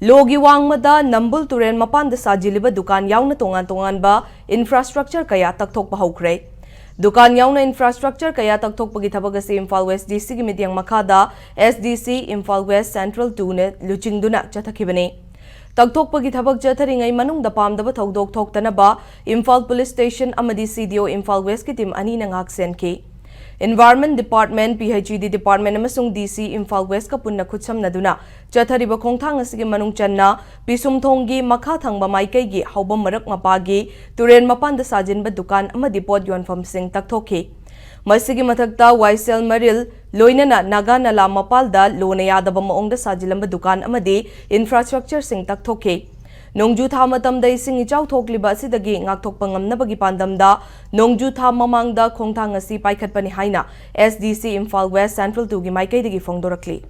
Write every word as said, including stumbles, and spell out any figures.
ꯂꯣꯒꯤ ꯋꯥꯡꯃꯗ ꯅꯝꯕꯨꯜ ꯇꯨꯔꯦꯜ ꯃꯄꯥꯟꯗ ꯁꯥꯖꯤꯜꯂꯤꯕ ꯗꯨꯀꯥꯟ ꯌꯥꯎꯅ ꯇꯣꯉꯥꯟ ꯇꯣꯉꯥꯟꯕ infrastructure ꯀꯌꯥ ꯇꯛꯊꯣꯛꯄ ꯍꯧꯈ꯭ꯔꯦ꯫ ꯗꯨꯀꯥꯟ ꯌꯥꯎꯅ infrastructure ꯀꯌꯥ ꯇꯛꯊꯣꯛꯄꯒꯤ ꯊꯕꯛ ꯑꯁꯤ ꯏꯝꯐꯥꯜ ꯋꯦꯁ ꯗꯤ ꯁꯤꯒꯤ ꯃꯤꯠꯌꯦꯡ ꯃꯈꯥꯗ ꯑꯦꯁ ꯗꯤ ꯁꯤ ꯏꯝꯐꯥꯜ ꯋꯦꯁ ꯁꯦꯟꯇ꯭ꯔꯦꯜ ꯇꯨꯅ ꯂꯨꯆꯤꯡꯗꯨꯅ ꯆꯠꯊꯈꯤꯕꯅꯤ꯫ ꯇꯛꯊꯣꯛꯄꯒꯤ ꯊꯕꯛ ꯆꯠꯊꯔꯤꯉꯩ ꯃꯅꯨꯡꯗ ꯄꯥꯝꯗꯕ ꯊꯧꯗꯣꯛ ꯊꯣꯛꯇꯅꯕ ꯏꯝꯐꯥꯜ ꯄꯨꯂꯤꯁ ꯁ꯭ꯇꯦꯁꯟ ꯑꯃꯗꯤ ꯁꯤ ꯗꯤ ꯑꯣ ꯏꯝꯐꯥꯜ ꯋꯦꯁꯀꯤ ꯇꯤꯝ ꯑꯅꯤꯅ ꯉꯥꯛ ꯁꯦꯟꯈꯤ꯫ Environment Department, P H E D Department ꯑꯃꯁꯨꯡ ꯗꯤ ꯁꯤ ꯏꯝꯐꯥꯜ ꯋꯦꯁꯀ ꯄꯨꯟꯅ ꯈꯨꯠꯁꯝꯅꯗꯨꯅ ꯆꯠꯊꯔꯤꯕ ꯈꯣꯡꯊꯥꯡ ꯑꯁꯤꯒꯤ ꯃꯅꯨꯡ ꯆꯟꯅ ꯄꯤꯁꯨꯝꯊꯣꯡꯒꯤ ꯃꯈꯥ ꯊꯪꯕ ꯃꯥꯏꯀꯩꯒꯤ ꯍꯧꯕꯝ ꯃꯔꯛ ꯃꯄꯥꯒꯤ ꯇꯨꯔꯦꯜ ꯃꯄꯥꯟꯗ ꯁꯥꯖꯤꯟꯕ ꯗꯨꯀꯥꯟ ꯑꯃꯗꯤ ꯄꯣꯠ ꯌꯣꯟꯐꯝꯁꯤꯡ ꯇꯛꯊꯣꯛꯈꯤ꯫ ꯃꯁꯤꯒꯤ ꯃꯊꯛꯇ ꯋꯥꯏꯁꯦꯜ ꯃꯔꯤꯜ, ꯂꯣꯏꯅꯅ ꯅꯥꯒꯥ ꯅꯂꯥ ꯃꯄꯥꯜꯗ ꯂꯣꯅ ꯌꯥꯗꯕ ꯃꯑꯣꯡꯗ ꯁꯥꯖꯤꯜꯂꯝꯕ ꯗꯨꯀꯥꯟ ꯑꯃꯗꯤ infrastructureꯁꯤꯡ ꯇꯛꯊꯣꯛꯈꯤ꯫ ꯅꯣꯡꯖꯨ ꯊꯥ ꯃꯇꯝꯗ ꯏꯁꯤꯡ ꯏꯆꯥꯎ ꯊꯣꯛꯂꯤꯕ ꯑꯁꯤꯗꯒꯤ ꯉꯥꯛꯊꯣꯛꯄ ꯉꯝꯅꯕꯒꯤ ꯄꯥꯟꯗꯝꯗ ꯅꯣꯡꯖꯨ ꯊꯥ ꯃꯃꯥꯡꯗ ꯈꯣꯡꯊꯥꯡ ꯑꯁꯤ ꯄꯥꯏꯈꯠꯄꯅꯤ ꯍꯥꯏꯅ ꯑꯦꯁ ꯗꯤ ꯁꯤ ꯏꯝꯐꯥꯜ ꯋꯦꯁ ꯁꯦꯟꯇ꯭ꯔꯦꯜ ꯇꯨꯒꯤ ꯃꯥꯏꯀꯩꯗꯒꯤ ꯐꯣꯡꯗꯣꯔꯛꯂꯤ꯫